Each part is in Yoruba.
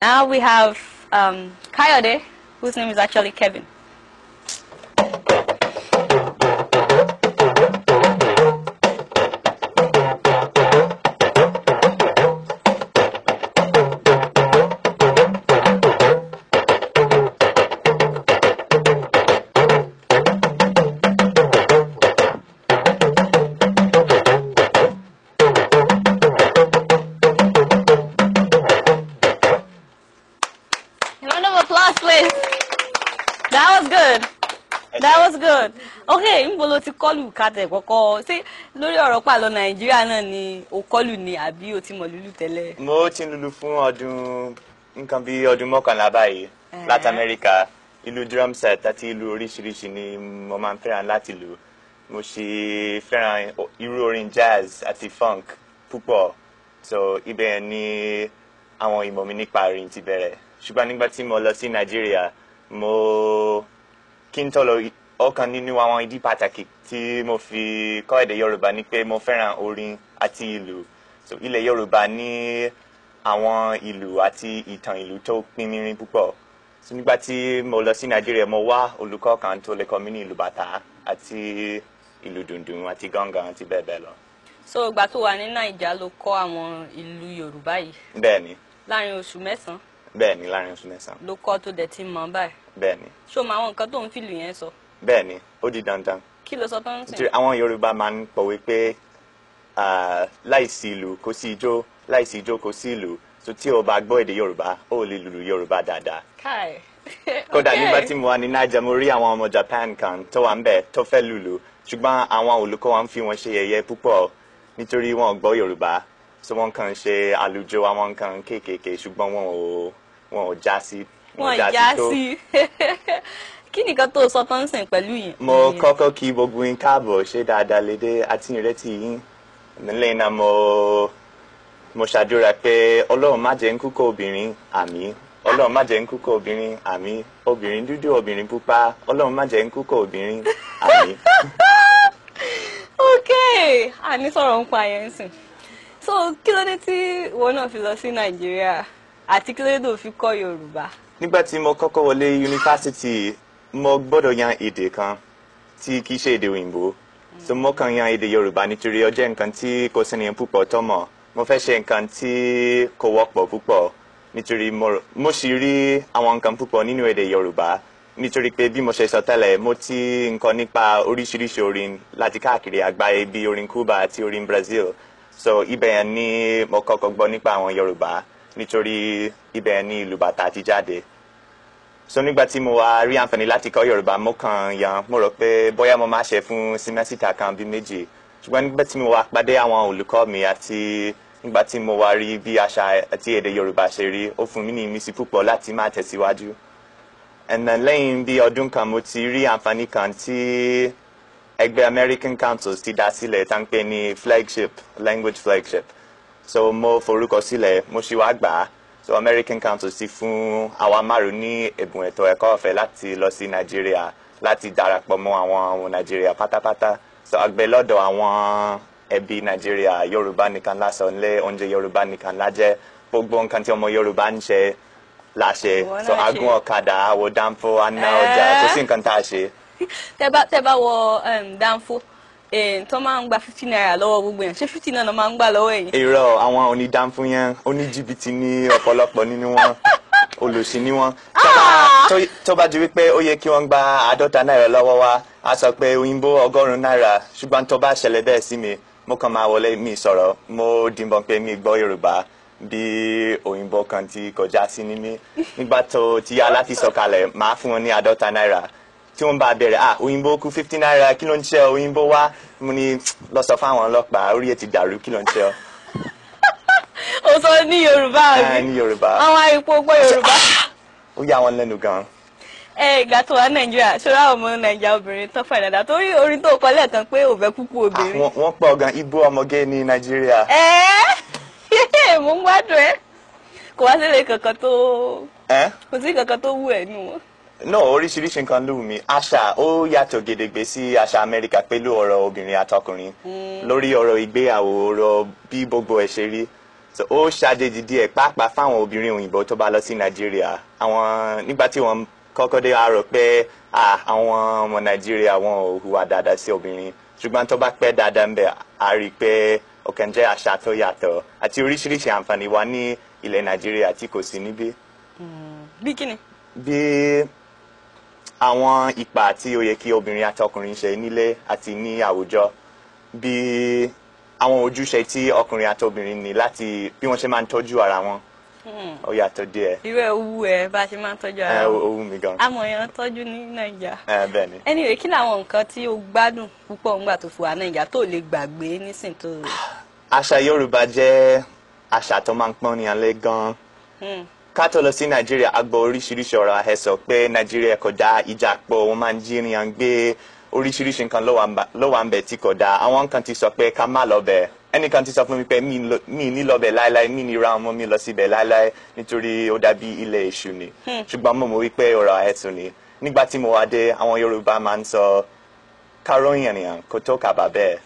Now we have Kayode, whose name is actually Kevin. That was good. That was good. Okay, níbo lo ti kọ́lù kàtẹ̀ kọ́kọ́? Ṣé lórí ọ̀rọ̀ pàlọ́ Nàìjíríà náà ni o kọ́lù ni àbí o ti mọ̀ lúlù tẹ́lẹ̀? Mo ti ń lùlù fún ọdún nǹkan bí ọdún 11 báyìí láti Amẹ́ríkà. Ìlù drum set àti ìlù oríṣiríṣi ni mo máa ń fẹ́ràn láti lù. Mo sì fẹ́ràn irú orin jazz àti funk púpọ̀. So ibẹ̀ ni àwọn ìmọ̀ mi nípa orin ti bẹ̀rẹ̀. Ṣùgbọ́n nígbà tí mo lọ sí Nàìjíríà, mo kí n tó lọ, ọ̀kan nínú àwọn ìdí pàtàkì tí mo fi kọ́ èdè Yorùbá ni pé mo fẹ́ràn orin àti ìlù. So ilẹ̀ Yorùbá ní àwọn ìlù àti ìtàn ìlù tó pínmírín púpọ̀. So nígbà tí mo lọ sí Nàìjíríà, mo wá olùkọ́ kan tó lè kọ́ mi ní ìlù bàtà àti ìlù dùndún àti gángan àti bẹ́ẹ̀ bẹ́ẹ̀ lọ. So ìgbà tó wà ní Nàìjà ló kọ́ àwọn ìlù Yorùbá yìí? Bẹ́ẹ̀ni. Láàrin oṣù mẹ́sàn-án? Bẹ́ẹ̀ni, láàrin oṣù mẹ́sàn-án. Ló kọ́ tó dẹ̀ ti mọ̀ báyìí? Bẹ́ẹ̀ni. Ṣé o mọ àwọn nǹkan tó ń fìlù yẹn sọ? Bẹ́ẹ̀ni, ó di dandan. Kí ló sọ tó ń sìn? Nítorí àwọn Yorùbá máa ń pòwe pé láìsí ìlù kò sí ijó, láìsí ijó kò sí ìlù. So tí o bá gbọ́ èdè Yorùbá, o lè lùlù Yorùbá dáadáa. Káì. Kódà nígbà tí mo wà ní Naija, mo rí àwọn ọmọ Japan kan tó wà ńbẹ̀ tó fẹ́ lùlù. Ṣùgbọ́n àwọn olùkọ́ wọn fi wọn ṣe yẹ̀yẹ́ púpọ̀ nítorí wọn ò gbọ́ Yorùbá. So wọ́n kàn ṣe àlùjọ àwọn nǹkan kéékèèké, ṣùgbọ́n wọn ò já sí. Wọ́n já sí. Kí nìkan tó sọ tó ń sìn pẹ̀lú yìí? Mo kọ́kọ́ kí gbogbo yín káàbọ̀, ṣe dáadáa lédè àti ìrètí yín. Lẹ́yìn náà mo ṣàdúrà pé Ọlọ́run má jẹ́ ń kúkọ obìnrin, àmín. Ọlọ́run má jẹ́ ń kúkọ obìnrin, àmín. Obìnrin dúdú, obìnrin pupa, Ọlọ́run má jẹ́ ń kúkọ obìnrin, àmín. Okay, àní sọ̀rọ̀ ń pa yẹn sìn. So kí ló dé tí ìwọ náà fi lọ sí Nàìjíríà àti kí ló dé tó fi kọ́ Yorùbá? Nígbà tí mo kọ́kọ́ wọlé yunifásítì, mo gbọ́dọ̀ yan èdè kan tí kìí ṣe èdè òyìnbó. So mo kàn yan èdè Yorùbá nítorí ó jẹ́ nǹkan tí kò sẹ́niyàn púpọ̀ tó mọ̀. Mo fẹ́ ṣe nǹkan tí kò wọ́pọ̀ púpọ̀ nítorí mo sì rí àwọn nǹkan púpọ̀ nínú èdè Yorùbá. Nítorí pé bí mo ṣe sọ tẹ́lẹ̀, mo ti ń kọ́ nípa oríṣiríṣi orin láti káàkiri àgbáyé bí orin Cuba àti orin Brazil. So ibẹ̀ yẹn ni mo kọ́kọ́ gbọ́ nípa àwọn Yorùbá nítorí ibẹ̀ yẹn ni ìlù bàtà ti jáde. So nígbà tí mo wá rí àǹfààní láti kọ́ Yorùbá, mo kàn yan, mo rò pé bóyá mo máa ṣe fún símẹ́sítà kan bí méjì. Ṣùgbọ́n nígbà tí mo wá pàdé àwọn olùkọ́ mi àti nígbà tí mo wá rí bí àṣà àti èdè Yorùbá ṣe rí, ó fún mi ní ìmísí púpọ̀ láti máa tẹ̀síwájú. And then lẹ́yìn bí ọdún kan, mo ti rí àǹfààní kan tí ẹgbẹ́ American Councils ti dá sílẹ̀ tá ń pè ní flagship, language flagship. So mo forúkọ sílẹ̀, mo sì wá gbà á. So American Councils ti fún àwa márùn-ún ní ẹ̀bùn ètò ẹ̀kọ́ ọ̀fẹ́ láti lọ sí Nàìjíríà láti darapọ̀ mọ́ àwọn ọmọ Nàìjíríà pátápátá. So a gbé lọ́dọ̀ àwọn ẹbí Nàìjíríà, Yorùbá nìkan lásán lé, oúnjẹ Yorùbá nìkan lájẹ, gbogbo nǹkan tí ọmọ Yorùbá ń ṣe la ṣe. So a gún ọ̀kadà, a wọ dánfó, a ná ọjà, kò sí nǹkan tá a ṣe. Tẹ́ bá wọ dánfó, tó máa ń gba 50 naira lọ́wọ́ gbogbo yẹn, ṣé 50 náà máa ń gbà lọ́wọ́ ẹ̀yin? Irọ́, àwọn onídánfó yẹn, oníjìbìtì ní ọ̀pọ̀lọpọ̀ nínú wọn, olòṣì ní wọn. Tó bá di wípé ó yẹ kí wọ́n gba 50 náírà lọ́wọ́ wa, a sọ pé òyìnbó 100 náírà, ṣùgbọ́n tó bá ṣẹlẹ̀ bẹ́ẹ̀ sí mi, mo kàn máa wọlé mi sọ̀rọ̀, mo dìbọn pé mi gbọ́ Yorùbá bí òyìnbó kan tí kọjá sí ní mi. Nígbà tó ti yá láti sọ̀kalẹ̀, máa fún wọn ní 50 náírà. Tí wọ́n bá bẹ̀rẹ̀, ah, òyìnbó kú 50 naira, kí ló ń ṣe ọ, òyìnbó wá? Mo ní lọ sọ fáwọn ọlọ́pàá, orí ẹ ti dàrú, kí ló ń ṣe ọ? Ó sọ ní Yorùbá àbí? Ní Yorùbá. Àwọn ipò gbọ́ Yorùbá. Ó yà wọ́n lẹ́nu gan. Ẹ ìgbà tó wà Nàìjíríà, ṣọlá ọmọ Nàìjíríà obìnrin tán fà dáadáa torí orin tó kọ lẹ́ẹ̀kan pé ò fẹ́ kúkú obìnrin. Wọ́n pọ̀ gan, ibú ọmọge ní Nàìjíríà. Ẹ mo ń gbádùn ẹ. Kò wá sílé kankan tó. Kò sí kankan tó wù ẹ́ nù wọn. No, oríṣiríṣi nǹkan ló wù mí. Àṣà ó yàtọ̀ gedegbe sí àṣà Amẹ́ríkà pẹ̀lú ọ̀rọ̀ obìnrin àtọkùnrin. Lórí ọ̀rọ̀ ìgbéyàwó, ọ̀rọ̀ bí gbogbo ẹ̀ ṣe rí. So ó ṣàjèjì díẹ̀ pàápàá fáwọn obìnrin òyìnbó tó bá lọ sí Nàìjíríà. Àwọn nígbà tí wọ́n kọ́kọ́ dé á rò pé àwọn ọmọ Nàìjíríà wọn ò hùwà dáadáa sí obìnrin, ṣùgbọ́n tó bá pẹ́ dáadáa ń bẹ̀ á rí i pé ó kàn jẹ́ àṣà tó yàtọ̀ àti oríṣiríṣi àǹfààní wà ní ilẹ̀ Nàìjíríà tí kò sí níbí. Bí kíni? Bí àwọn ipa tí ó yẹ kí obìnrin àti ọkùnrin ṣe nílé àti ní àwùjọ, bí àwọn ojúṣe tí ọkùnrin àti obìnrin ní láti bí wọ́n ṣe máa ń tọ́jú ara wọn, ó yàtọ̀ díẹ̀. Irú ẹ̀ wú ẹ bá a ṣe máa ń tọ́jú ara wọn. Ó wù mí gan. Àmọ́ èèyàn tọ́jú ní Nàìjíríà. Bẹ́ẹ̀ ni. Anyway, kí làwọn nǹkan tí o gbádùn púpọ̀ ńgbà tó fi wà Nàìjíríà tó lè gbàgbé nísìn tó. Àṣà Yorùbá jẹ́ àṣà tó máa ń pọ́n ní alẹ́ gan. Ká tó lọ sí Nàìjíríà, a gbọ́ oríṣiríṣi ọ̀rọ̀ àhesọ pé Nàìjíríà kò dáa, ìjà pọ̀, wọ́n máa ń jí ènìyàn gbé, oríṣiríṣi nǹkan ló wà ń bẹ̀ tí kò dáa. Àwọn kan ti sọ pé ká má lọ bẹ̀. Ẹnìkan ti sọ fún mi pé mi ní lọ bẹ̀ láéláé, mi ní ra ọmọ mi lọ síbẹ̀ láéláé nítorí ó dàbí ilé èṣù ni. Ṣùgbọ́n mo mọ̀ wípé ọ̀rọ̀ àhesọ ni. Nígbà tí mo wá dé, àwọn Yorùbá máa ń sọ káròyìn ènìyàn kò tó kàbà bẹ́ẹ̀.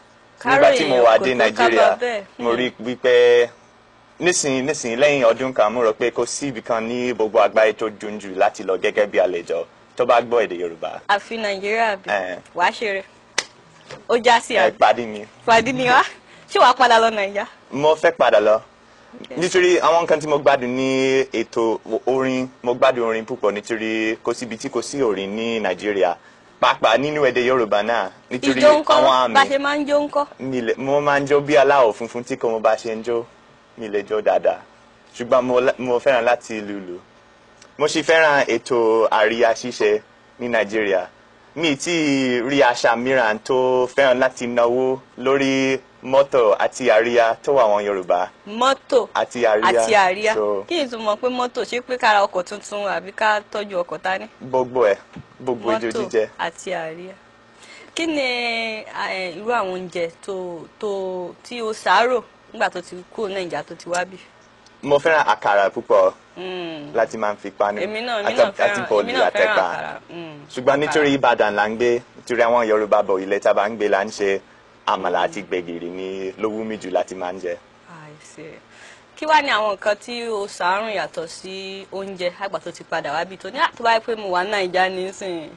Nígbà tí mo wá dé Nàìjíríà, mo rí wípé nísìnyí lẹ́yìn ọdún kan, mo rò pé kò sí ibì kan ní gbogbo àgbáyé tó dùn jù láti lọ gẹ́gẹ́ bí àlejò tó bá gbọ́ èdè Yorùbá. Àfi Nàìjíríà bí wàá ṣeré ó já sí àbí. Pàdé mi. Pàdé mi wá. Ṣé wàá padà lọ Nàìjíríà? Mo fẹ́ padà lọ nítorí àwọn nǹkan tí mo gbádùn ní ètò orin, mo gbádùn orin púpọ̀ nítorí kò síbi tí kò sí orin ní Nàìjíríà, pàápàá nínú èdè Yorùbá náà nítorí àwọn àmì. Bá ṣe máa ń jó ńkọ́? Mo máa ń jó bí aláwọ̀ funfun tí kò mo bá ṣe ń jó, mi lè jó dáadáa, ṣùgbọ́n mo fẹ́ràn láti lùlù. Mo sì fẹ́ràn ètò àríyá ṣíṣe ní Nàìjíríà. Mi tí rí àṣà mìíràn tó fẹ́ràn láti náwó lórí mọ́tò àti àríyá tó àwọn Yorùbá. Mọ́tò àti àríyá. Àti àríyá. Kí ni ìtumọ̀ pé mọ́tò? Ṣé pé ká ra ọkọ̀ tuntun àbí ká tọ́jú ọkọ̀ ta ní? Gbogbo ẹ̀, gbogbo ijó jíjẹ. Mọ́tò àti àríyá. Kí ni irú àwọn oúnjẹ tó tí o ṣàárò nígbà tó ti kúrò Nàìjíríà tó ti wá bí? Mo fẹ́ràn àkàrà púpọ̀ láti máa ń fi panu àti bọ̀lì àtẹ̀pà. Ṣùgbọ́n nítorí Ìbàdàn là ń gbé, nítorí àwọn Yorùbá bọ̀ ilẹ̀ tá a bá ń gbé là ń ṣe àmàlà àti gbẹ̀gìrì ní ló wù mí jù láti máa ń jẹ. Kí wá ní àwọn nǹkan tí o ṣàárùn yàtọ̀ sí oúnjẹ àgbà tó ti padà wá bí tó ní tó bá yẹ pé mo wà Nàìjíríà nísìnyí?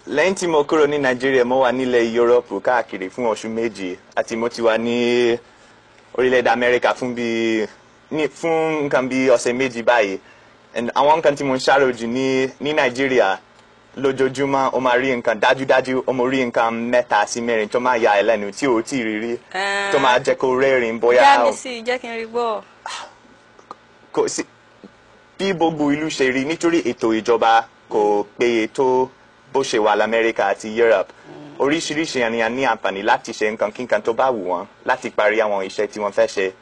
Lẹ́yìn tí mo kúrò ní Nàìjíríà, mo wà nílẹ̀ Yúróòpù káàkiri fún oṣù 2 àti mo ti wà ní orílẹ̀-èdè Amẹ́ríkà fún fún nǹkan bí ọ̀sẹ̀ 2 báyìí. Àwọn nǹkan tí mo ń ṣàrò jù ní Nàìjíríà lójoojúmọ́, o máa rí nǹkan dájúdájú, o máa rí nǹkan 3 sí 4 tó máa ya ẹ lẹ́nu tí o tí ì rí rí, tó máa jẹ́ kó rẹ́rìn bóyá. Já mi sí, jẹ́ kí n rí gbọ́. Kò sí bí gbogbo ìlú ṣe rí nítorí ètò ìjọba kò péye tó bó ṣe wà l'Amẹ́ríkà àti Europe. Oríṣiríṣi ènìyàn ní àǹfààní láti ṣe nǹkan kíkan tó bá wù wọ́n láti parí àwọn iṣẹ́ tí wọ́n fẹ́ ṣe.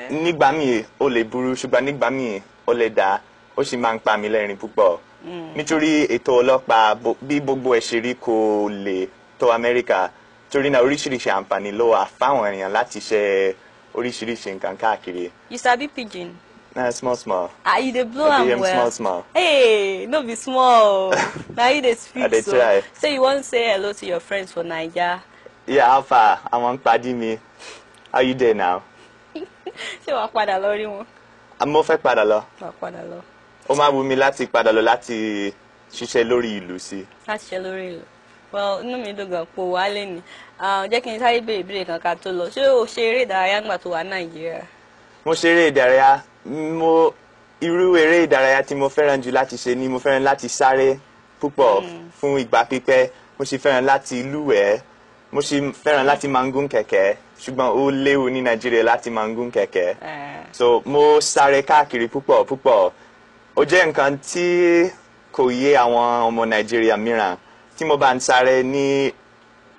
Nígbà míì ó lè burú, ṣùgbọ́n nígbà míì ó lè dáa, ó sì máa ń pa mí lẹ́rìn púpọ̀. Nítorí ètò ọlọ́pàá bí gbogbo ẹ̀ ṣe rí kò lè tó Amẹ́ríkà, torí náà oríṣiríṣi àǹfààní ló wà fáwọn ènìyàn láti ṣe oríṣiríṣi nǹkan káàkiri. You sabi pidgin? Small small. You dey blow am well. Small small. Hey, no be small. Na you dey speak. I dey try. So you wan say hello to your friends for Naija? Yeah, how far? Àwọn pàdí mi. How you dey now? Ṣé wàá padà lọ rí wọn? Mo fẹ́ padà lọ. Wàá padà lọ. Ó máa wù mí láti padà lọ láti ṣiṣẹ́ lórí ìlú sí. Láti ṣiṣẹ́ lórí ìlú. Well, inú mi dùn gan pò wá lé ní. Jẹ́ kí n sáré béèrè ìbéèrè kan ká tó lọ. Ṣé o ṣe eré ìdárayá nígbà tó wà Nàìjíríà? Mo ṣe eré ìdárayá. Irú eré ìdárayá tí mo fẹ́ràn jù láti ṣe ni mo fẹ́ràn láti sáré púpọ̀ fún ìgbà pípẹ́. Mo sì fẹ́ràn láti lúwẹ̀ẹ́. Mo sì fẹ́ràn láti máa ń gún kẹ̀kẹ́, ṣùgbọ́n ó léwu ní Nàìjíríà láti máa ń gún kẹ̀kẹ́. So mo sáré káàkiri púpọ̀ púpọ̀. Ó jẹ́ nǹkan tí kò yé àwọn ọmọ Nàìjíríà mìíràn. Tí mo bá ń sáré ní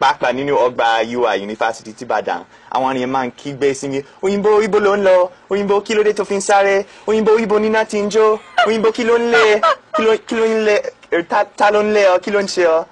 pàápàá nínú ọgbà UI Yunifásítì ti Ìbàdàn, àwọn ènìyàn máa ń kígbe sí mi, òyìnbó ibo ló ń lọ, òyìnbó kí ló dé tó fi ń sáré, òyìnbó ibo níná ti ń jó, òyìnbó kí ló ń lé, kí ló ń lé, ta ló ń lé ọ, kí ló ń ṣe ọ.